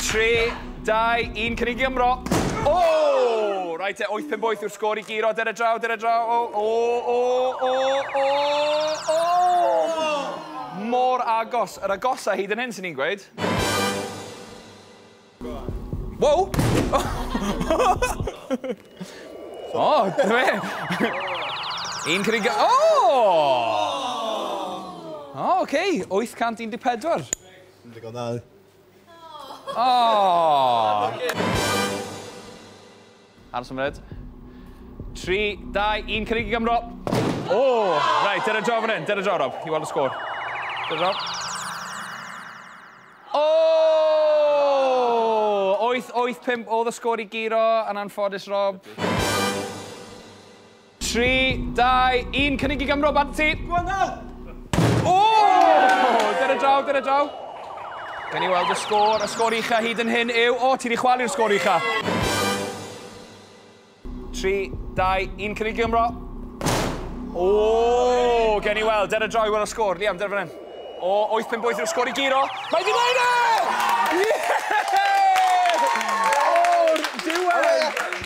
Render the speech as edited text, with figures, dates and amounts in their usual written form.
3, 2, 1, cynnig i Gymro. O! Reit, 8-5-8 yw'r sgôr i guro. Dere draw, dere draw. O, o, o, o, o, o! Mor agos. Yr agosa hyd yn hyn, sy'n ni'n gweud. Wow! O, dwi! Un cynnig. O! O, oce. 814. Digon dda. O! Aros am munud. 3, 2, 1, cynnig i Gymro. O! Reit, dyna draw fan hyn. Dyna draw, Rob. I weld y sgôr. Dyna draw. O! 8, 8, 5 oedd y sgôr i guro, yn anffodus, Rob. 3, 2, 1, cynnig i Gymro, bant ti. Go on now! O! Dyna draw, dyna draw. Gen i weld y sgôr. Y sgôr ucha hyd yn hyn yw. O, ti wedi chwalu'r sgôr ucha. 3, 2, 1, cynnig i Gymro. O, gen i weld. Dyna draw i weld y sgôr. Liam, dyna fan hyn. O, 8-5-8 yw'r sgôr i guro. Mae di wneud e! Yeah! O'r diwedd!